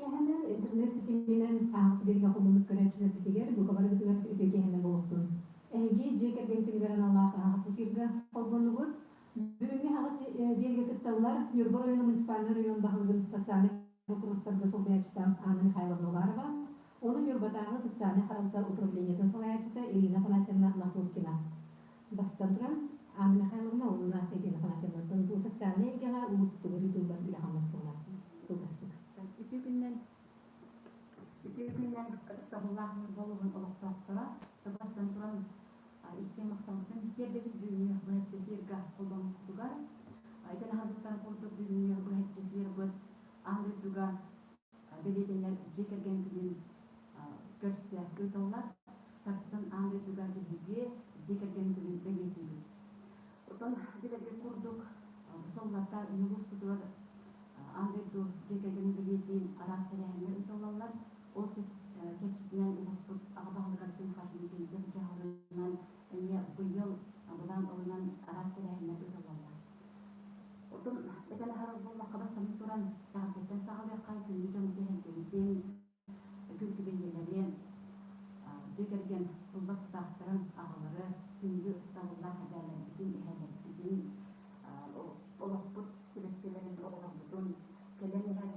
Киэһэнэн интернет ситиминэн аһаҕас биэриигэ холбонук көрөөччүлэрбитигэр бука барыгытыгар үтүө киэһэнэн буолуохтун. Эһиги дьиэ кэргэн күнүгэр аналлаах аһаҕас эфиргэ холбоннугут. Бүгүҥҥү аһаҕас биэриигэ кытталлар Ньурба оройуона муниципальнай оройуон баһылыгын социальнай боппуруостарга солбуйааччыта Анна Михайловна Уварова, уонна Ньурбатааҕы социальнай харалта управлениетын салайааччыта Ирина Афанасьевна Находкина. Бастатан туран, Анна Михайловна уонна Ирина Афанасьевнаттан бу социальнай эйгэҕэ уустугу ыытыллар үлэ-хамнас туһунан кылгастык. Үтүө күнүнэн, үтүө күнүнэн ытыктабыллаах Ньурба улууһун олохтоохторо, бастатан туран, истиҥ махталбытын тиэрдэбит бүгүҥҥү быһаччы эфиргэ холбоммуккутугар. Итин аһарбыттарын курдук бүгүҥҥү быһаччы эфирбыт аан дойдуга бэлиэтэнэр дьиэ кэргэн күнүн көрсө ыытыллар. Сарсын аан дойдуга биһиги дьиэ кэргэн күнүн бэлиэтиибит. Оттон билэргит курдук, бу сылларга улууспутугар аан дойду дьиэ кэргэнин бэлиэтиир араас тэрээһиннэр ыытыллаллар. Ол чэрчитинэн улууспут аҕа баһылыгар Күн Хашимович дьаһалынан эмиэ быйыл былаан ылынан араас тэрээһиннэр ыытыллаллар. Оттон этэн аһарар буоллахха, бастатан туран, эҕэрдэттэн саҕалыахха, күндү дьон сэһэргэбитин, күн күбэйэлэрин, дьиэ кэргэн сыллар тутаахтарын, аҕалары, күндү ытыктабыллаах эбээлэрбитин, эһээлэрбитин, олохпут сибэккилэрин, оҕолорбутун кэлэн иһэр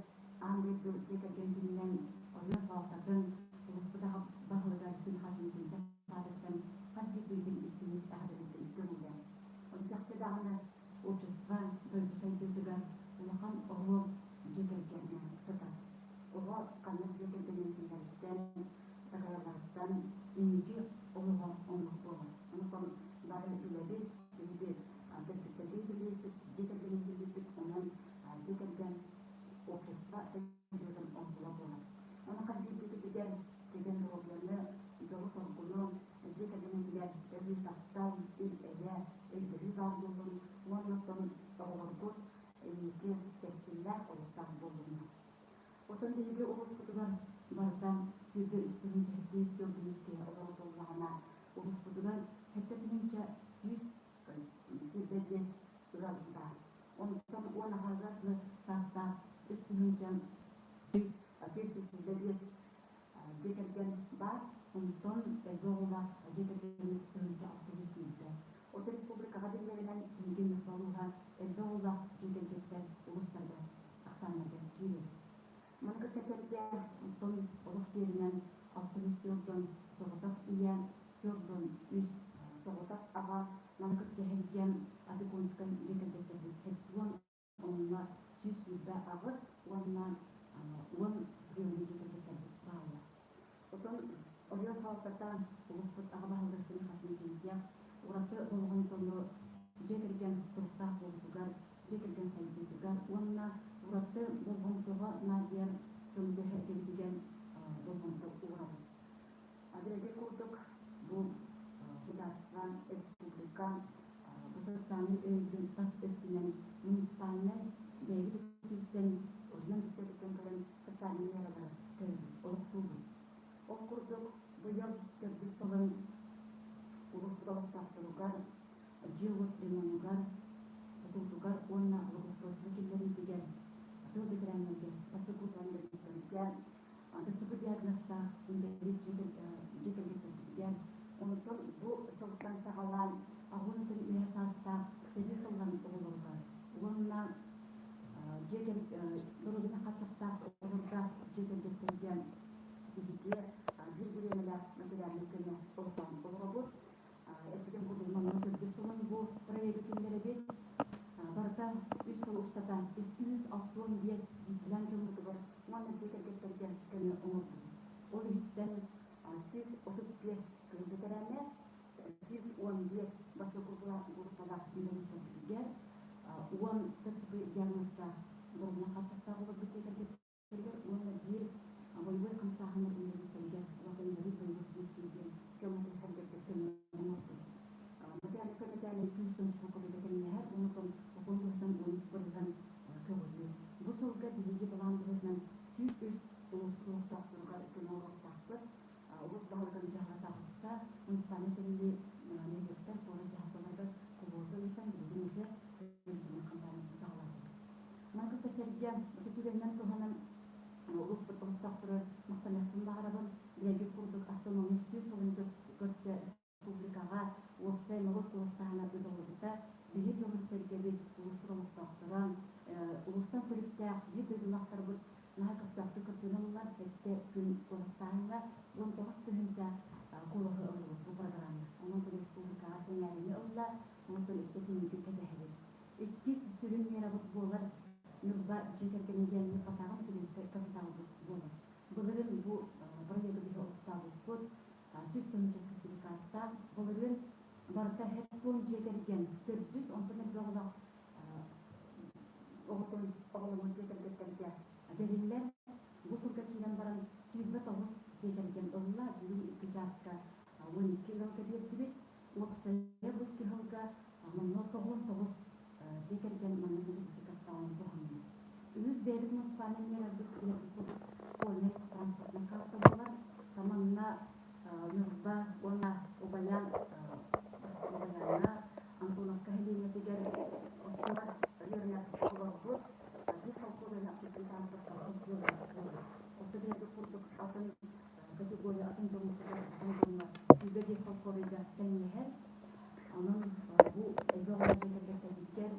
аан дойду дьиэ кэргэн күнүнэн оройуон салалтатын, улууспут аҕа баһылыгар Күн Хатыҥ аатыттан хас биирдиибитин истиҥник эҕэрдэлиирбин көҥүллээн. Ону чахчы даҕаны общество дойду сайдыытыгар улахан оруол дьиэ кэргэҥҥэ сытар. Оҕо ханнык дьиэ кэргэнин киллэриттэн, такайалларыттан инники олоҕо оннук буолар. Онон бары билэбит, биһиги төрөппүттэрбит билбиппит, дьиэ кэргэнин билбиппит, онон дьиэ кэргэн общество сайдыытын оҥкула буолар. Ону хас биирдиибитигэр кэргэн доруобуйаны, дьолу-соргуну, дьиэ кэргэнигэр өрүү таптал, ил-эйэ, өйдөһүү баар буоллун уонна оттон оҕолоргут инники кэскиллээх олохтоох буоллуннар. Оттон биһиги улууспутугар барыта 103 тыһыынча 743 киһи олорор буоллаҕына, улууспутугар 7125 ыал баар. Онтон 10 аҕыс саастаах 3525 дьиэ кэргэн баар, онтон элбэх оҕолоох дьиэ кэргэни 1063 сүүрдэ. От республикаҕа биллэринэн билигин балыыһа элбэх оҕолоох дьиэ кэргэттэр улуустарга ахсааннарыгар киирэр. Маны кытта сэргэ оттон олох сиэринэн 63 дьон соҕотох ийэ, 43 соҕотох аҕа, маны кытта сэргэ Адыконскай дьиэ кэргэттэрбит 70 онно 128 уонна 10 приемный дьиэ кэргэттэрбит бааллар. Оттон оройуон салалтата улууспут аҕа баһылыга Хасым Киһийдэх ураты болҕомтону дьиэ кэргэн туруктаах буолуутугар, дьиэ кэргэн сайдыытыгар уонна ураты болҕомтоҕо наадыйар көмөлөһө эбитигэр болҕомто уурабыт. Биһиги курдук бу государство, республика бу социальнай өйөбүл тас өттүнэн муниципальнай бэйэбит өттүттэн оройуон бүттэтиттэн көрөн социальнай миэралары көрөбүт, олохтуубут. Ол курдук быйыл төрдүс сылын улууспут олохтоохторугар, дьиэ-уот ремонугар, тутуутугар уонна благоустройство киллэриитигэр тыл бэтэрээннэргэ, бастакы курсаннарга ДЦП диагнозтаах инбэлиит дьиэ кэргэттэрбитигэр, онтон бу сылтан саҕалаан 80 үөһэ саастаах сэрии сылларын оҕолоругар уонна дьиэ доруобуйа хааччахтаах оҕолорго дьиэ кэргэттэргэ биһиги биир бириэмэлээх материальнай көмө олохтоон олоробут. Эппитим курдук, манна төрдүс сылын бу проегы киллэрэбит. Барыта үс сыл устата 265 биирдиилээн дьоммутугар уонна дьиэ кэргэттэргэ көмө оҥордубут. Ол иһиттэн 135 тыыл бэтэрээнэ, 115 бастакы группалаах инбэлииттэрбитигэр, 10 ДЦП диагнозтаах доруобуйа хааччахтаах олорбут дьиэ кэргэттэригэр уонна биир бойобуой хамсааһыннар инбэлииттэригэр улахан инбэлиит бойобуой сулууспа диэн көмө көмө оҥордубут. Материальнай көмөтөөнү күүс суукка тэҥнэһэр уонна сокуон быһыытынан 13% көҕүлүүр. Бу сылга биһиги былаан быһыытынан 103 улуус олохтоохторугар көмө оҥоруохтаахпыт. Улуус баһылыгын дьаһала таҕыста, муниципальнай тэриллии нэһилиэктэр куорат дьаһалталарыгар квота ыытан билигин уже хампаанньатын саҕалаатыбыт. Маны кытта сэргэ ити түгэнинэн туһанан Улууспут олохтоохторо махтаныахпын баҕарабын. Билэргит курдук, автономия 100 сылын көрсө республикаҕа уопсай норуот куоластааһына ыытыллыбыта. Биһиги дьоммут-сэргэбит, улууспут олохтоохторо, улуустан төрүттээх биир дойдулаахтарбыт наһаа көхтөөхтүк кыттыыны ыллылар. 7 күн куоластааһыҥҥа 19 тыһыынча куолаһы ыллыбыт бу программа. Онон республикаҕа сэҥээриини ылла, онтон өссө түмүгүн кэтэһэбит. Иккис сүрүн мерабыт буолар Ньурба дьиэ кэргэнэ диэн Ньурбатааҕы материнскай капиталбыт буолар. Былырыын бу проегы биһи олохтообуппут, 100 тыһыынча сертификаттаах. Былырыын барыта 70 дьиэ кэргэн төрдүс, онтон элбэх оҕолоох оҕотун оҕоломмут дьиэ кэргэттэргэ бэриллэр. Бу сылга киирэн баран 29 дьиэ кэргэн ылла, бүгүн 2 чааска 12 ыалга биэрдибит. Уопсайа бу 2 сылга номнуо 99 дьиэ кэргэн маннык сертификаттааҕын туһанна. Үһүс бэйэбит муниципальнай мерабыт школьный транспортнай карта буолар. Манна Ньурба уонна Убайаан Убайааҥҥа Антоновка нэһилиэнньэтигэр оскуола үөрэнэр оҕолорбут биир холкуобайга общественный транспортка буолар. Оттон курдук атын категория атын дьоҥҥо 25 холкуобайга тэҥнэһэр. Онон бу элбэх оҕо дьиэ кэргэттэрбитигэр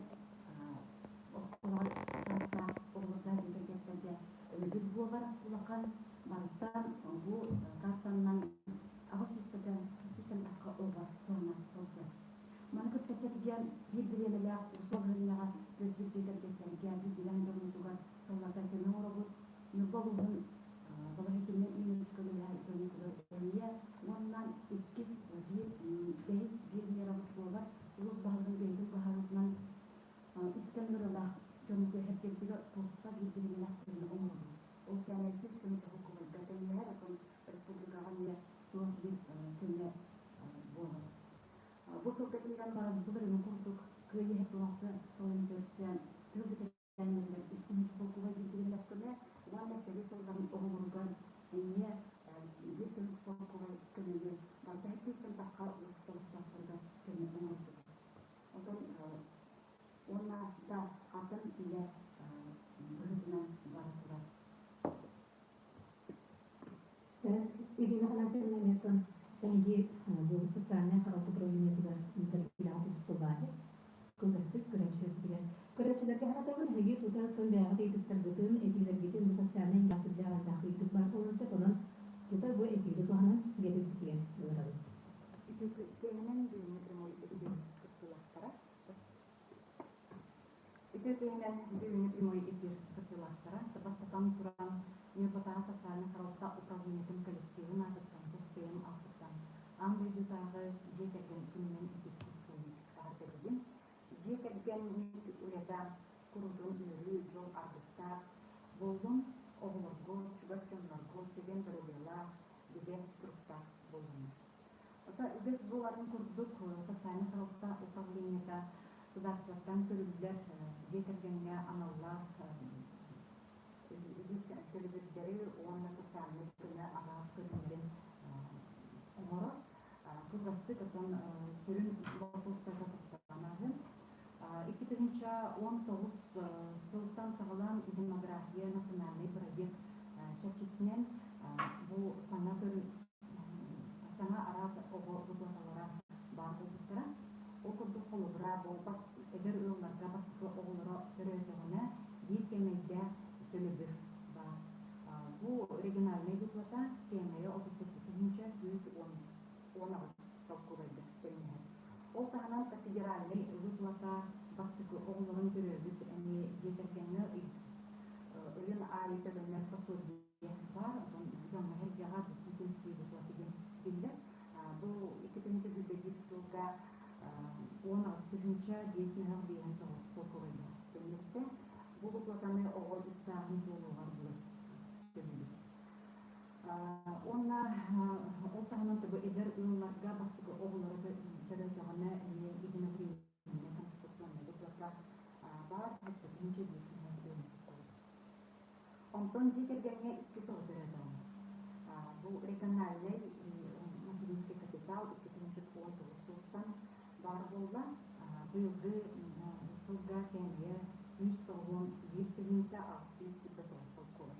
оскуолаҕа саастаах оҕолордоох дьиэ кэргэттэргэ өйөбүл буолар улахан. Мантан бу картанан 800-тан тахха оҕо туһана сылдьар. Маны кытта кэргэн биир бириэмэлээх усул гыннаҕа төрдүс дьиэ кэргэттэргэ биирдиилээн дьоммутугар сыллата көмө оҥоробут. Ньурба улууһун балаһыйкиннан үүнэр көлүөһэ дьонугар эмиэ уонна иккис биир бэһис биир мерабыт буолар. Улуус баһылыгын бэйэтин быһаарыытынан искэн ыарыылаах дьоммутугар эргэрбитигэр туспа биир бириэмэлээх көмө оҥоробут. Ол кээмэй 100 тыһыынча тэҥнэһэр, оттон республикаҕа эмиэ туох биир көмө буолар. Бу сылга киирэн баран былырыыҥҥы курдук Кыайыы 76 сылын көрсөн тыыл бэтэрээннэригэр 3 тыһыынча солкуобай биэрдилэр көмө уонна сэрии сылларын оҕолоругар эмиэ 1 тыһыынча солкуобай көмөнү барыта 700-тэн тахха олохтоохторугар көмө оҥордубут. Оттон уонна да атын үлэ быһыытынан бара турар. Ирина Афанасьевна эмиэ эһиги бу социальнай харалта управлениетыгар ыытар үлэҕэ тустубааты кылгастык көрөөччүлэрбитигэр. Көрөөччүлэргэ санатабын, эһиги тута тыл бэйэҕит ыйытыктаргытын, этиилэргитин бу социальнай сүрдээх элбэх ыйытык баар буолуон сөп, онон тута бу эфири туһанан биэрэргитигэр ыҥырабын. Үтүө киэһэнэн бүгүҥҥү прямой эфир кыттыылаахтара. Үтүө киэһэнэн бүгүҥҥү прямой эфир кыттыылаахтара. Бастатан туран, Ньурбатааҕы социальнай харалта управлениетын коллективын аатыттан тус бэйэм ааппыттан аан дойдутааҕы дьиэ кэргэн күнүнэн итиитик эҕэрдэлиибин. Дьиэ кэргэн уйата куруутун үөрүү, дьол аргыстаах буоллун, оҕолорго, чугас дьоннорго чэгиэн доруобуйалаах, бигэ туруктаах буоллуннар. Ото үгэс буоларын курдук социальнай харалта управлениета государствоттан көрүллэр дьиэ кэргэҥҥэ аналлаах үгүс төлөбүрдэри уонна социальнай көмө араас көрүҥнэрин оҥорор. Кылгастык оттон сүрүн боппуруостарга тохтоон ааһыам. 2019 сылтан саҕалаан демография национальный проект чэрчитинэн бу саҥа көрүҥ саҥа араас оҕо выплаталара баар буолбуттара. Ол курдук холобура бу эдэр ыалларга бастакы оҕолоро төрөөтөҕүнэ биир кээмэйдээх төлөбүр баар. Бу региональнай выплата кээмэйэ 37 118 солкуобайга тэҥнэһэр. Ол таһынан федеральнай выплата бастакы оҕолорун төрөөбүт эмиэ дьиэ кэргэҥҥэ ыйын аайы төлөнөр пособие баар, онтон дьоҥҥо сэргэҕэ детские выплаты диэн биллэр. Бу 2021 сылга 18 559 солкуобайга тэҥнэстэ. Бу выплатаны оҕо үс сааһын туолуоҕар дылы төлүүбүт. Уонна ол таһынан бу эдэр ыалларга бастакы оҕолоро төрөөтөҕүнэ эмиэ единовременная компенсационная выплата баар 75 Онтон дьиэ кэргэҥҥэ иккис оҕо төрөөтөҕүнэ бу региональнай материнский капитал 2019 сылтан баар буолла. Быйылгы сылга кээмэйэ 191 629 солкуобай.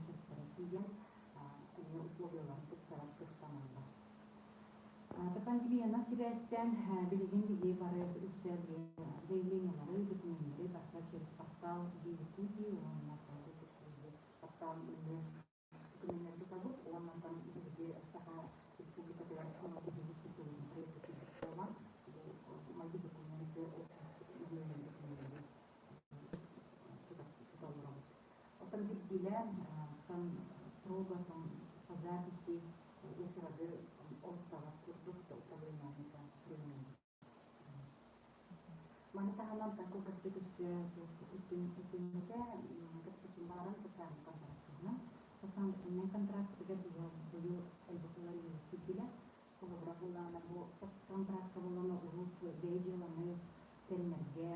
частара тиийэн эмиэ условияларын тупсарар кыахтаналлар. Пандемиянан сибээстээн билигин биһиги бары үксэ заявлениелары, докуменнары барыта через портал Якутии уонна портал нөҥүө докуменнары тутабыт уонна там биһиги Саха Республикатыгар биһиги проект буолан мои документы документы тута олоробут. Оттон биирдиилээн там строго там по записи очереды олусталар курдук управлениета принимает. Маны таһынан такой кэпсэтэ үтүнэтэ кэпсэтин бааран социальный контракт туһунан. Социальный контракт. быйыл элбэх уларыйыы киирдилэр. Холобура буоллаҕына, бу контракка буоллаҕына урут бэйэ дьыаланы тэринэргэ,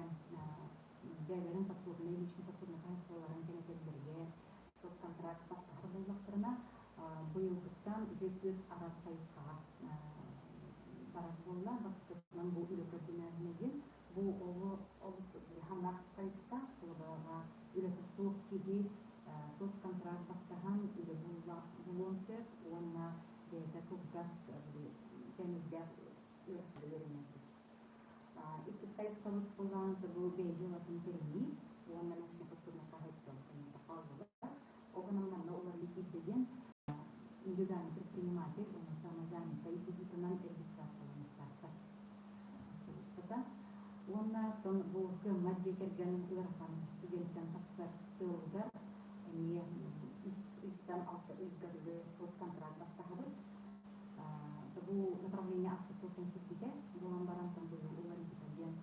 бэйэлэрин подсобнай, личный подсобнай хаһаайыстыбаларын кэҥэтэллэргэ соцконтракт баттаһар буоллахтарына, быйылгыттан ити түөрт араас хайысхаҕа барар буолла. Бастакынан бу үлэ көрдөнөөһүнэ диэн, бу олус хамнас хайысха, холобура, үлэтэ суох киһи соцконтракт баттаһан үлэ булуон сөп уонна бэйэтэ кылгас кэмирдээх үөрэххэ үөрэниэн сөп. Иккис хайысхабыт буоллаҕына бу бэйэ дьыалатын тэринии уонна научнай подсобнай хаһаайыстыба хааллылар. Ол гынан манна уларыйыы киирдэ диэн индивидуальный предприниматель уонна самозанятай быһыытынан регистрацияланыахтаахтар. Уонна оттон бу кыаммат дьиэ кэргэн ыарахан түгэнтэн тахсар сыалыгар эмиэ үстэн алта ыйга дылы соцконтракт баттаһабыт. Бу направление ахсыс сылтан киирбитэ, буолан баран быйыл уларыйбыта диэн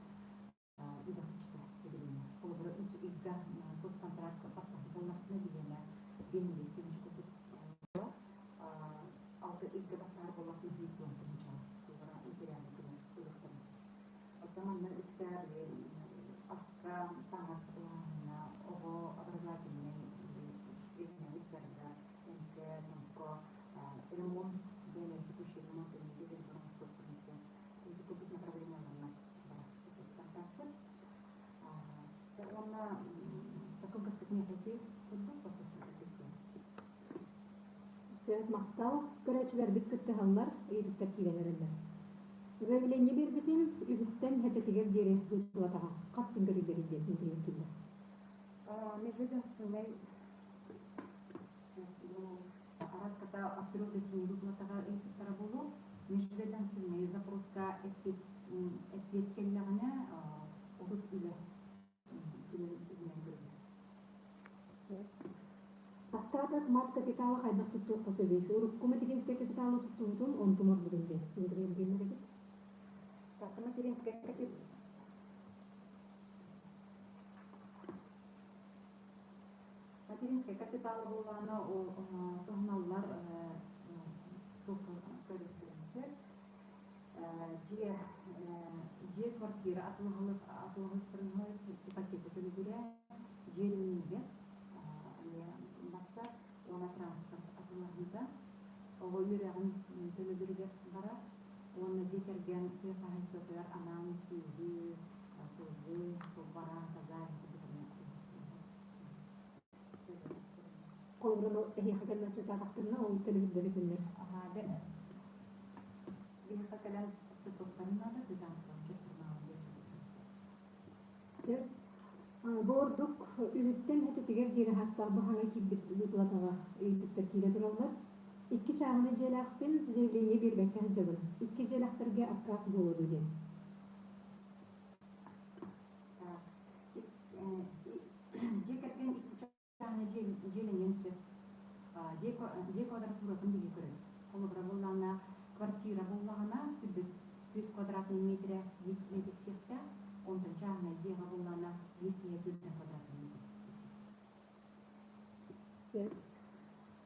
үгэх иччитэ эбилиннэ. Холобура, үс ыйга соцконтракт баттаһыы буоллахпына билиэмэ биэһин тыһыынча курдук алта ыйга баттаһар буоллахпына 50 тыһыынчаҕа холобура материальнай көмө ылыахтарын сөп. Оттон манна үксэ аска, таҥас ылааһыҥҥа, оҕо образовательнай үбүлэргэ, эмкэ, томко, ремонт, бэйэлэрин текущий ремонт эмиэ оҥостуохтарын ити курдук направлениеларынан барар. Уонна кылгастык миэхэ курдук Сөп, махтал. Көрөөччүлэрбит кыттыһаллар, ыйытыктар киирэн эрэллэр. Заявление биэрбитим үһүттэн хэтэтигэр диэри ыытылатаҕа. Хас күн көрүллэрий диэн интэриэһиргииллэр. Межведомственнай араската от 3 до 7 выплатаҕа ыйытыктара буолуо. Межведомственнай запроска эппиэт кэллэҕинэ 30 үлэ күнүн иһинэн көрүллэр. Остаток мат капитала хайдах туттуохха сөбүй? Урукку материнскай капиталы туттубутун онтум ордугун диэн интэриэһиргииллэр эбит. Так, материнскай капитал Материнскай капиталы буоллаҕына туһаналлар көрүстүрэн сөп. Дьиэ дьиэ квартира атыылаһыахтарын ипотека төлөбүрэ, дьиэ ремонугар эмиэ барсар уонна транспорт атыылаһыыта, оҕо үөрэҕин төлөбүрүгэр барар уонна дьиэ кэргэн тыа хаһаайыстыбатыгар анаан сүөһү, сылгы, бараан, коза Холобура, эһиэхэ кэлэн сытаатахтарына, ол төлөбүрдэри күннэр. Биһиэхэ кэлэн туттуохтарын наада, Сөп. Бу ордук үһүттэн хэтэтигэр диэри хаастаах бу хаҥа киирбит выплатаҕа ыйытыктар киирэ тураллар. Икки чааһынай дьиэлээхпин, заявление биэрбэккэ сылдьабын. Икки дьиэлээхтэргэ аккаас буолуо дуо диэн. Так, дьиэ кэргэн икки чааһынай дьиэлэниэн сөп. Дьиэ квадратуратын биһиги көрөбүт. Холобура буоллаҕына, квартира буоллаҕына, 100 квадратный метрэ биир киһи тиксиэхтээх, онтон чааһынай дьиэҕэ буоллаҕына, биир киһи 40 квадратный метр. Сөп.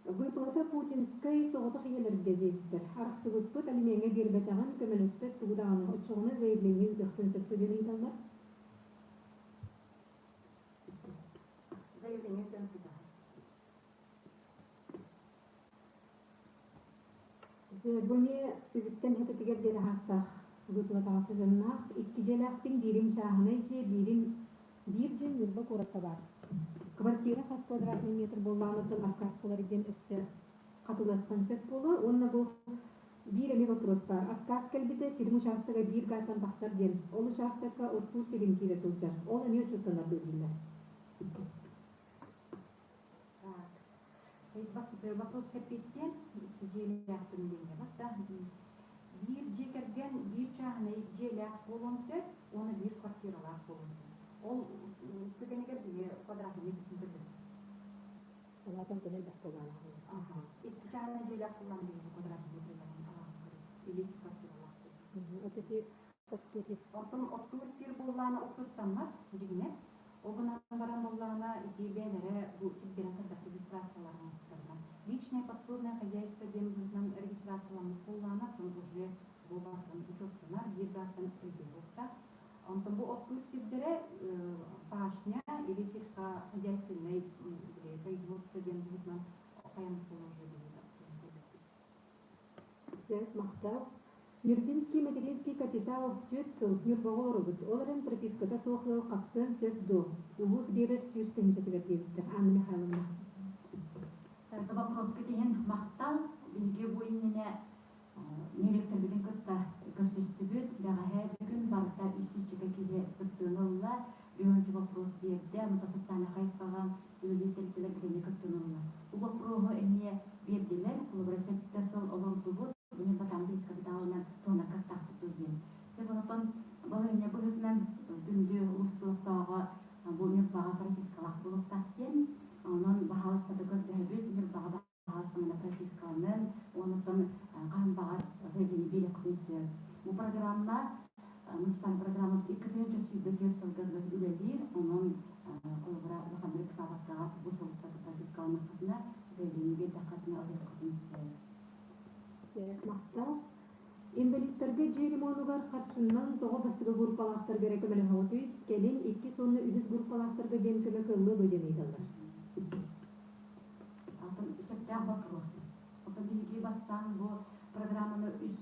Выплата путинскай соҕотох ийэлэргэ диэбиттэр. Арахсыбыппыт, алимеҥҥа биэрбэтэҕин, көмөлөспөт тугу даҕаны. Оччоҕуна заявление ыытыахпын сөп диэн ыйыталлар. Заявление ыытан сытаҕын. Бу эмиэ үбүттэн хэтэтигэр диэри аһаастаах выплатаҕа сыһыаннаах. Икки дьиэлээхпин, биирим чааһынай дьиэ, биирим биир дьиэ Ньурба куоракка баар. Квартира хас квадратный метр буоллаҕыттан аккаас буолар диэн өссө хатылыахтан сөп буолуо. Уонна бу биир эмиэ вопрос баар. Аккаас кэлбитэ сирим учаастага биир гааттан тахсар диэн. Ол учаастакка оттуур сирим киирэ сылдьар. Ол эмиэ учуоттанар дуо дииллэр. Так, вопрос кэппиттиэн икки дьиэлээхпин диэҥҥэ да биир дьиэ кэргэн биир чааһынай дьиэлээх буолуон сөп уонна биир квартиралаах буолуон сөп. Ол түгэнигэр биһи квадратный метрин көрбөт. Улаатан көнө элбэх буолаалаах. Ага. Икки чааһынай дьиэлээх буоллаҕына биһиги квадратный метрин или икки квартиралаах. Вот эти оттуур Оттон оттуур сир буоллаҕына учуоттаммат дьиҥинэ. Ол гынан баран буоллаҕына ити бэйэлэрэ бу сирдэрин хайдах регистрацияларын оҥостторунан. Личная Личное подсобное хозяйство диэн быһыытынан регистрацияламмыт буоллаҕына, оттон уже бу баартан учуоттанар, биир баартан өйдөбүллээх. Онтон бу оттуур сирдэрэ пашня или сельскохозяйственный производство диэн быһыытынан хайан уже Сөп, махтал. Нюрбинский материнский капитал 4 сыл Ньурбаҕа олоробут. Ол эрэн прописката суох ыал хапсыан сөп дуо? Улуус биэрэр 100 тыһыынчатыгар диэбиттэр. Анна Михайловна. Это вопроска иһин махтал. Биһиги бу иннинэ директорбытын кытта көрсүстүбүт. Бэҕэһээ бүгүн барыта 300 киһи кыттыыны ылла. Үһүнчү вопрос биэрдэ. Онто социальнай хайысхаҕа үлэлиир тэрилтэлэр битини кыттыыны ылла. Бу вопроһу эмиэ биэрдилэр. Холобура, 7 сыл олордубут. Ньурбатааҕы капиталынан туһанар кыахтаахпыт диэн. Сөп, онтон балаһыанньа быһыытынан күндү улуустуохтооҕо бу Ньурбаҕа пропискалаах буолуохтаах диэн. Онон баһаалыстата көрдөһөбүт, Ньурбаҕа баһаалыстамана пропискаланын, онуттан хаһан баҕар заявление биэриэххитин сөп. Бу программа, муниципальный программа 2024 сылга үлэлиир, онон холобура улаханнык ыксаабаккаҕа бу сыл пропискаланнаххытына, заявление биэрдэххитинэ ылыаххытын сөп. Махтал. Инвалидтарга дьиэ ремонугар харчынан тоҕо бастакы группалаахтарга эрэ көмөлөһөҕүтүй, кэлин иккис уонна үһүс группалаахтарга диэн көмө кыаллыа дуо диэн ыйыталлар. Атын сөптөөх вопрос. Ото биһиги бастаан бу программаны үс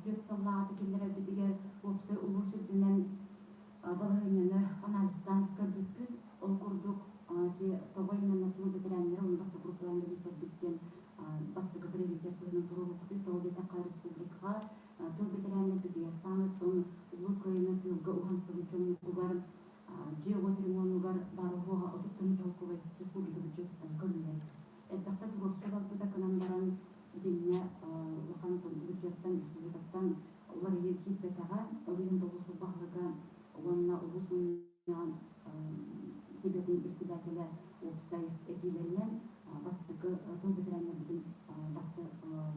4 сыллааҕыта киллэрэрбитигэр уопсай улуус үрдүнэн балаһыанньаны анализтаан көрбүппүт. Ол курдук тоҕо именно тыыл бэтэрээннэрэ уонна бастакы группалаах инвалидтарбыт диэн бастакы приоритет быһыытынан туруорбуппут. Тоҕо диэтэххэ, республикаҕа тыыл бэтэрээннэрбитигэр саамай Улуу Кыайыыны тыылга уһансыбыт дьоммутугар дьиэ-уот ремонугар баар-суоҕа 30 тыһыынча солкуобай республика бюджетыттан көрүллэр. Элбэхтэ туруорса барбыта гынан баран, итиннэ улахан бюджеттан, республикаттан уларыйыы киирбэтэҕэ. Ол иһин улуус баһылыга уонна улуус мунньаҕын сэбиэтин председателэ уопсай этиилэринэн бастакы тыл бэтэрээннэрбитин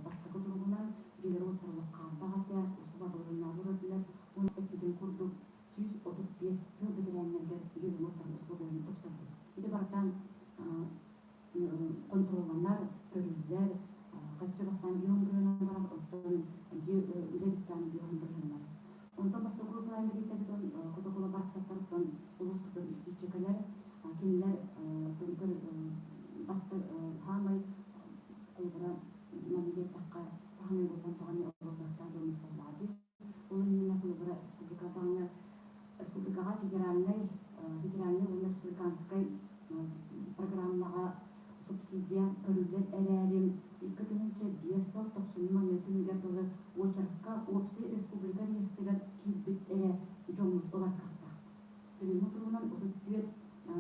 бастакы туругунан дьиэлэр уоттарылар хаарбах этэ, усулуобуйаларын этилэр. Уонна эппитин курдук 135 тыл бэтэрээннэригэр дьиэлэр уоттарын условияларын тупсарбыт. Ити барытан контролланар, көрүллэр, хаччы бастаан 50 бырыһыанынан барар, оттон дьиэ үлэ бүттээн 50 бырыһыан барар. Онтон бастакы группалаан билиттэрбитин хотокула барахсаттарыттан улууспутун үстүүччэкэлэр, кинилэр басты хаамай холобура манна диэтэххэ хаамай болҕомтоҕо олордохтоох дьоммут буоллаҕа. Ол иннинэ холобура республикатааҕы республикаҕа федеральнай уонна республиканскай программаҕа субсидия көрүллэр эрээри, 2005 сыл тохсунньу маҥнай күнүгэр дылы уочаракка уопсай республика реестригэр киирбит эрэ дьоммут ылар кыахтаах. Билиҥҥи туругунан 34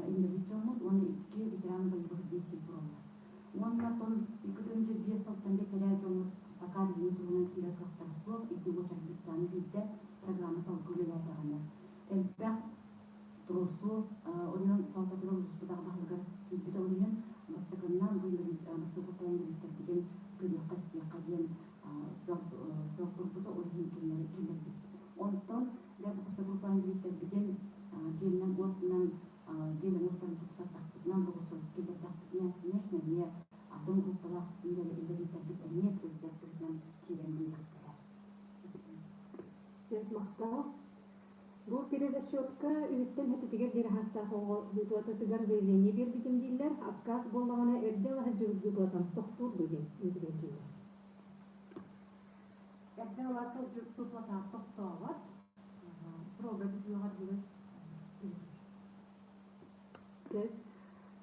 инвалид дьоммут уонна икки ветеран боевых действий тураллар. Уонна тон 2005 сылтан бэтэрээ дьоммут пока билиҥҥи туругунан киирэр кыахтара суох, ити уочарат бүттэҕинэ биирдэ программа салгыы үлэлээтэҕинэ. Элбэх туруорсуу онон салалтатыгар улууспутаах баһылыгар киирбит, ол иһин бастакыннан бу бастакы инвалидтарбытын көрүөххэ истиэххэ диэн сыал турбута, ол иһин кинилэри киллэрбит. Онтон бастакы группа инвалидтарбытын дьиэнэн уотунан дьиэлэрин уоттарын тупсардахпытынан, киллэрдэхпитинэ, конечно, эмиэ атын группалаах инвалидтарбыт эмиэ приоритет быһыытынан киирэн биэриэхтэрэ. Махтал. Бу перерасчетка үһүттэн сэттэтигэр диэри саастаах оҕо выплататыгар заявление биэрбитим дииллэр. Отказ буоллаҕына эрдэ ыла сылдьыбыт выплатам тохтуур дуо диэн ыйытыгар киирэр. Эрдэ ыла сылдьыбыт выплата тохтообот. Срога бүтүөҕэр диэри.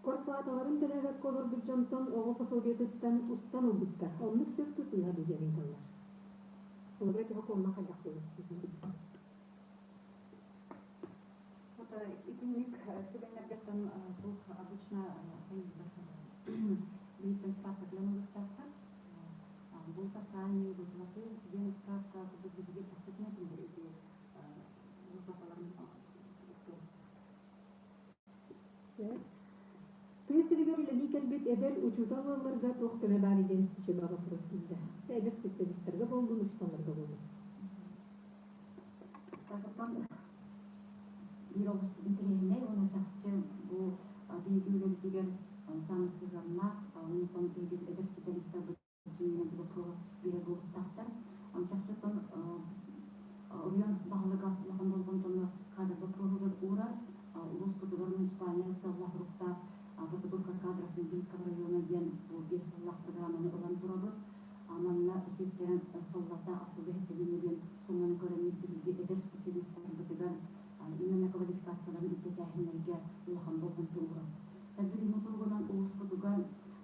Квартплаталарын төлөөбөккө олорбут дьонтон оҕо пособиетыттан устан ылбыттар. Оннук сөп сыыһа дуу диэн ыйыталлар. Олору төһө куонна хайдах буолуо? Вот итинник түгэннэргэттэн туох обычно бииртэн справка кэлэн ылыахтаахтар. Бу социальные выплаты диэн справка курдук биһиги тахсытына кинилэр ити выплаталарын. Тыа сиригэр үлэлии кэлбит эдэр учуутал ыалларга туох көмө баар диэн үчүгэй вопрос киирдэ. Эдэр специалистарга буоллун, учууталларга буоллун. Оттон биир олус интэриэһинэй уонна чахчы бу биһиги үлэбитигэр саамай сыһыаннаах, онтон биһиги эдэр специалистар бу 5 сыллаах программаны ылан турабыт. Манна сиэттэрэн сыллата 65 миллион сумманы көрөммүт биһиги эдэр специалистарбытыгар именно квалификацияларын үрдэтээһиннэргэ улахан болҕомто уурабыт. Билиҥҥи туругунан улууспутугар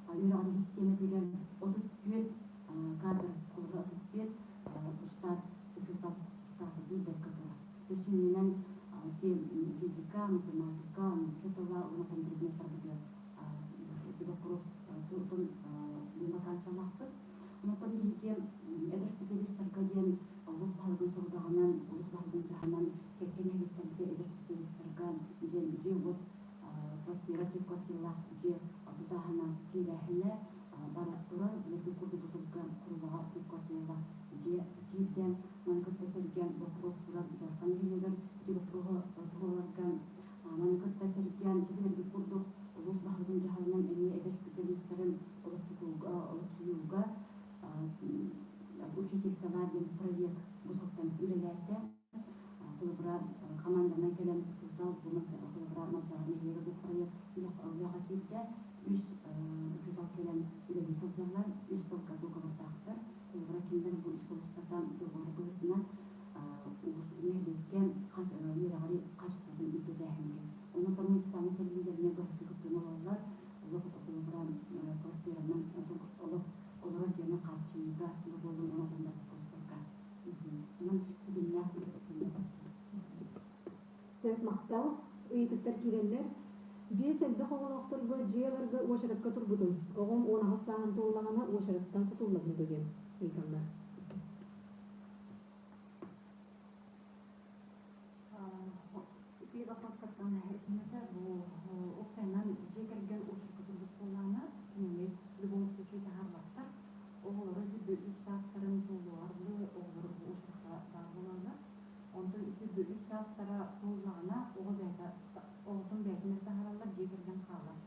үөрэҕин систиэмэтигэр 34 кадр, холобура 34 штат учуутал штата тиийбэккэ турар. Сүнньүнэн физика, математика, нуучча тыла уонна предметтарбытыгар ити боппуруос вакансиялаахпыт. Онтон биһиги эдэр специалистарга диэн улуус баһылыгын сорудаҕынан, улуус баһылыгын дьаһанан кэккэ нэһилиэктэргэ эдэр специалистарга диэн дьиэ-уот квартира, квартиралаах дьиэ тутааһына киирээһинэ бара турар. Билэрбит курдук бу сылга Курулаҕа квартиралаах дьиэ киирдэ. Маны кытта сэргэ боппуруос турар Дьаархан нэһилиэгэр ити боппуруоһу туруорарга. Маны кытта сэргэ билэрбит курдук улуус баһылыгын дьаһалынан эмиэ эдэр специалистарын олохсуйууга «Учительство» диэн проект бу сылтан үлэлээтэ. Холобура, команданан кэлэн учуутал холобура Малдьаҕар нэһилиэгэр бу проект үлэҕэ киирдэ. Үс учуутал кэлэн үлэлии сылдьаллар, үс сылга дуогабардаахтар. Холобура, кинилэр бу үс сыл устата дуогабар быһыытынан нэһилиэккэ үөрэҕи хаачыстыбатын үрдэтээһингэ. Онон муниципальнай тэриллиилэринэ быһаччы кыттыыны ылаллар. Олох холобура квартиранан олох олорор дьиэни хааччыйыыга да буоллун онон да боппуруостарга. Онон ситимнээх үлэ. Сөп, махтал. Ыйытыктар киирэллэр. Биэс элбэх оҕолоохторго дьиэ ыларга уочаракка турбутум. Оҕом 18 сааһын туоллаҕына уочараттан сотуллабын дуо диэн ыйыталлар. Ити вопростартан этимэтэ бу уопсайынан дьиэ кэргэн уочарка турбут буоллаҕына, кинини в любом случае таһаарбаттар. Оҕолоро 23 саастарын туолуоҕар дылы оҕолор бу уочаракка баар буолаллар. Онтон 23 саастара туоллаҕына, оҕо бэйэтэ оҕотун бэйэтин эрэ таһаараллар, дьиэ кэргэн хаалар.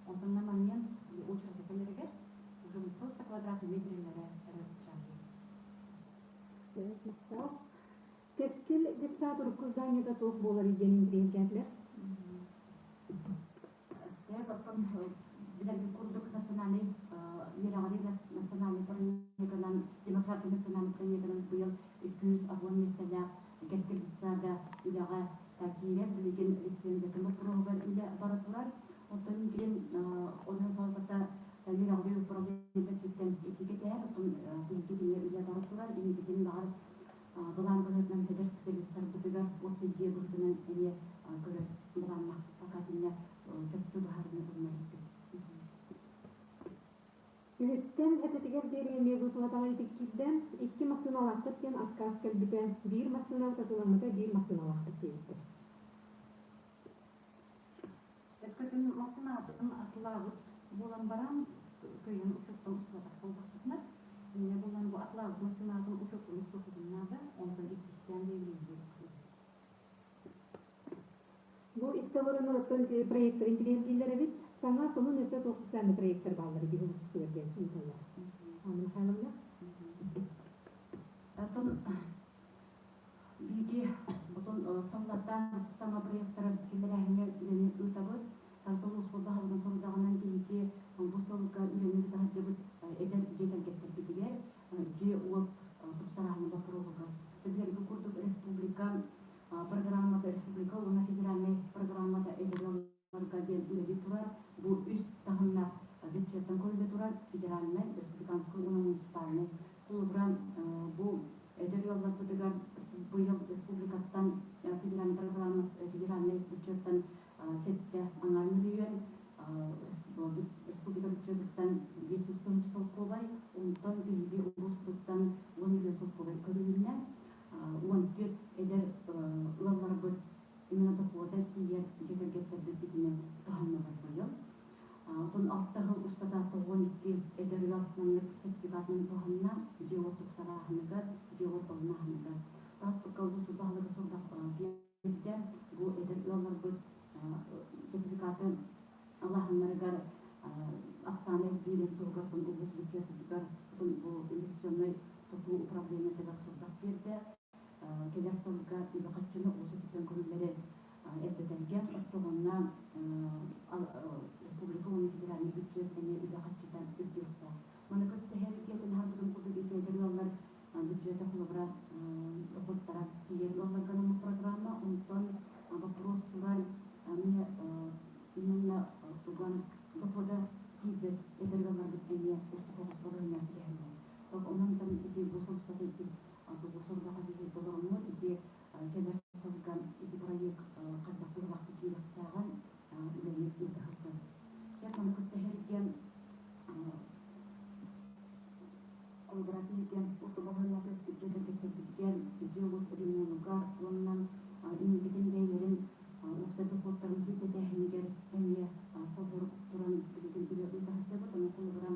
Онтон на момент уочарата кэлэригэр уже просто квадратный метрилэрэ эрэ чааһый. Сөп, махтал. Кэскил детсад урукку зданиета туох буоларый диэн интэриэһиргээтилэр. Сөп, оттон билэрбит курдук национальный үөрэҕири национальный проегынан, демократия национальный проегынан быйыл 210 миэстэлээх Кэскил детсада үлэҕэ киирэр. Билигин лицензиятын боппуруоһугар үлэ бара турар. Оттон билигин онон салалтата үөрэҕири управлениетыттан итигэ кээр, оттон биһиги эмиэ үлэ бара турар. Инникитин баҕар былаан быһыытынан эдэр специалистарбытыгар уопсай дьиэ быһыытынан эмиэ көрөр былааннаах. Пока кинилэр чопчу быһаарыыны ылына иликпит. Үһүттэн этэтигэр диэри эмиэ быытылатаҕа итик киирдэ. Икки массыыналаахпыт диэн аккаас кэлбитэ. Биир массыынабыт атыыламмыта, биир массыыналаахпыт диэбиттэр. Өскөтүн массыынатын атылаабыт буолан баран, кыайан учуоттан устубатах буоллахпытына, инньэ буолан бу атылаабыт массыынатын учуоттан устуохпутун наада, онтон иккистээн заявление. Бу истэ олороннор оттон проектор интириэһиргииллэр эбит. Саҥа сонун өссө туох социальный проекттар бааллар биһи улууспутугар диэн ыйыталлар. Анна Михайловна? Оттон биһиги бутун сылларда саҥа проекттары киллэрээһиҥҥэ үлэни ыытабыт. Таатта улууспут баһылыгын сорудаҕынан биһиги бу сылга үлэни ыыта сылдьыбыт эдэр дьиэ кэргэттэрбитигэр дьиэ-уот тупсарааһын боппуруоһугар. Билэргэ курдук республика программата республика уонна федеральнай программата эдэр ыалларга диэн үлэлии турар. Бу үс таһымнаах бюджеттан көрүллэ турар федеральнай, республиканскай уонна муниципальнай. Холобура, бу эдэр ыалларбытыгар быйыл республикаттан федеральный программа федеральнай бюджеттан 7,5 миллион, республика бюджетыттан 500 солкуобай, онтон биһиги улууспутуттан 10 миллион солкуобай көрүлүннэ. 14 эдэр ыалларбыт именно дохуота тиийэр дьиэ кэргэттэрбит итини туһаннылар быйыл. Оттон алта сыл устата 92 эдэр ыал маннык сертификатынан туһанна дьиэ-уот тупсарааһыныгар, дьиэ-уот олунааһыныгар. Таспыкка улуус баһылыга сорудах биэрдэ. Бу эдэр ыалларбыт сертификаты алааһыннарыгар ахсаана элбиирин туһугар улуус бюджетыгар бу инвестиционнай тутуу управлениетыгар сорудах биэрдэ. Кэлэр сылга үбү-харчыны улуус өттүттэн көрүллэри элбэтэргэ, оччоҕуна республика уонна федеральный бюджет эмиэ үбэ-харчыта үрдүө. устата ити сордаха биһи толоруммут ити кэлэр сылга ити проект хайдах туһалаахтык киириэхтээҕин үлэни ыыта сылдьабыт. Сөп, маны кытта сэргэ коллаборативген усулуобуйалары дьиэ кэргэттэрбитигэр, дьиэ-уот ремонугар уонна инникитин бэйэлэрин уопсай дохуоттарын күүрдэтээһинигэр эмиэ холборук туран билигин үлэ ыыта сылдьабыт. Ону холобура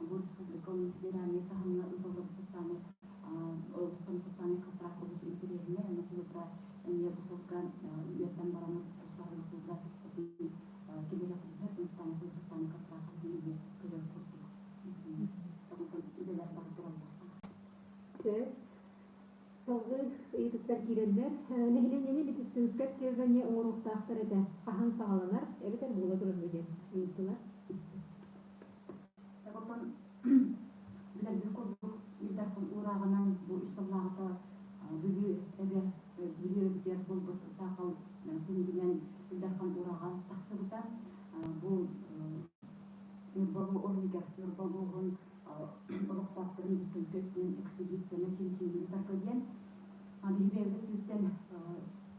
бу республика уонна федеральнай таһымҥа ыытыллыбыт социальнай социальнай контракт олус интэриэһинэй. Ону холобура эмиэ бу сылга үөрдэн баран тустаах киллэриэхпитин сөп, социальнай контракт эмиэ көрөр курдук. Үлэлэр бары тураллар. Сөп. Салгыы ыйытыктар киирэллэр. Нэһилиэнньэни медицинскэй обследование оҥоруохтаахтар этэ. Хаһан саҕаланар, эбэтэр буола турар дуо диэн ыйыттылар. Оттон билэрбит курдук, Ил Дархан уурааҕынан бу үс сыллааҕыта Бүлүү эбэ Бүлүү эбэтигэр буолбут саахал түмүгүнэн Ил Дархан уурааҕа тахсыбыта. Бу Ньурба ол иһигэр Ньурба улууһун олохтоохторун медицинскэй өттүнэн экспедицияны чинчийиини ыытарга диэн. Биһиги бэйэбит өттүбүттэн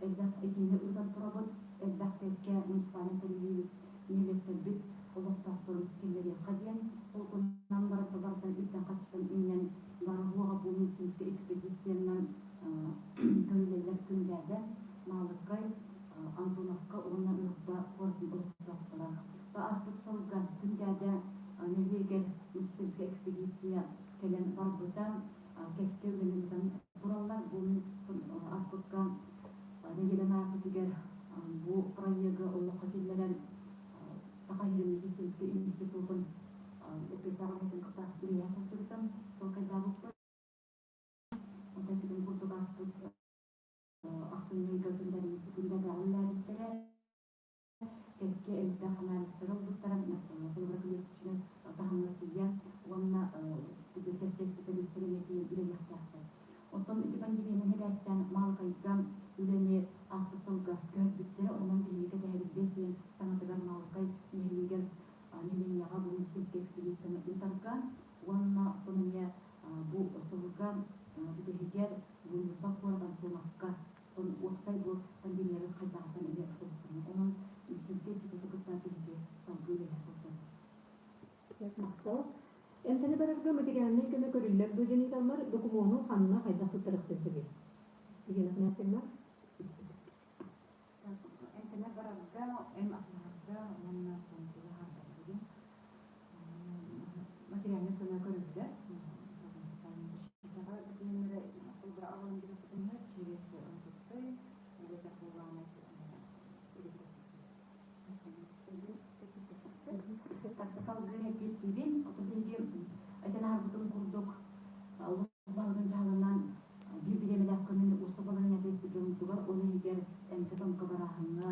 элбэх этиини ыытан турабыт, элбэх кэккэ муниципальнай тэриллии нэһилиэктэрбит олохтоохторун киллэриэххэ диэн. Ол гынан баран барытын үптэн-харчытан иҥнэн бары-суоҕа бу медицинскэй экспедициянан көрүлэллэр Күндээдэ, Маалыкай, Антоновка уонна Ньурба куоратын олохтоохторо. Ааспыт сылга Күндээдэ нэһилиэгэр медицинскэй экспедиция кэлэн барбыта, кэккэ үлэни ыытан тураллар. Бу ааспыкка нэдиэлэ ааспытыгар бу проегы олоххо киллэрэн Саха сирин медицинскэй институтун эппиэттээх үлэһитин кытта үлэлэһэ сылдьыбытым, толкайдаабыппыт. Онтон ситим курдук ааспыт ахсынньы ыйга күндэрдэҕэ үлэлээбиттэрэ. Кэккэ элбэх анализтары ылбыттара, холобура клеточнай таһымҥа тиийэ уонна кэккэ специалистар эмиэ тиийэн үлэлиэхтээхтэр. Оттон ити пандемиянан сибээстээн Маалыкайга үлэни ааспыт сылга көһөрбүттэрэ, онон биһиги кэтэһэбит 5 ыйын саҥатыгар Маалыкай нэһилиэгэр нэһилиэнньэҕэ бу медицинскэй экспедицияны ыытарга уонна оттон эмиэ бу сылга бүтэһигэр бу Ньурба куорат Антоновка уопсай бу пандемиябыт хайдаҕыттан эмиэ тутулуктанар. Онон медицинскэй институту кытта биһиги салгыы үлэлэһэ сылдьабыт. Махтал. Эмтэни барарга материальнай көмө көрүллэр дуо диэн ыйыталлар, докумуону ханна хайдах туттарыахтын сөбүй? Елена Афанасьевна. Эмтэнэ барарга, эм атыылаһарга уонна тугу материальнай көмө көрүллэр. Через МФЦ, эбэтэр буоллаҕына Салгыы эппиэттиибин. Оту биһиги этэн аһарбытым курдук, улуус баһылыгын дьаһалынан биир бириэмэлээх көмөнү уустук балаһыанньа түспүт дьоммутугар, ол иһигэр эмкэ-томко барааһыҥҥа,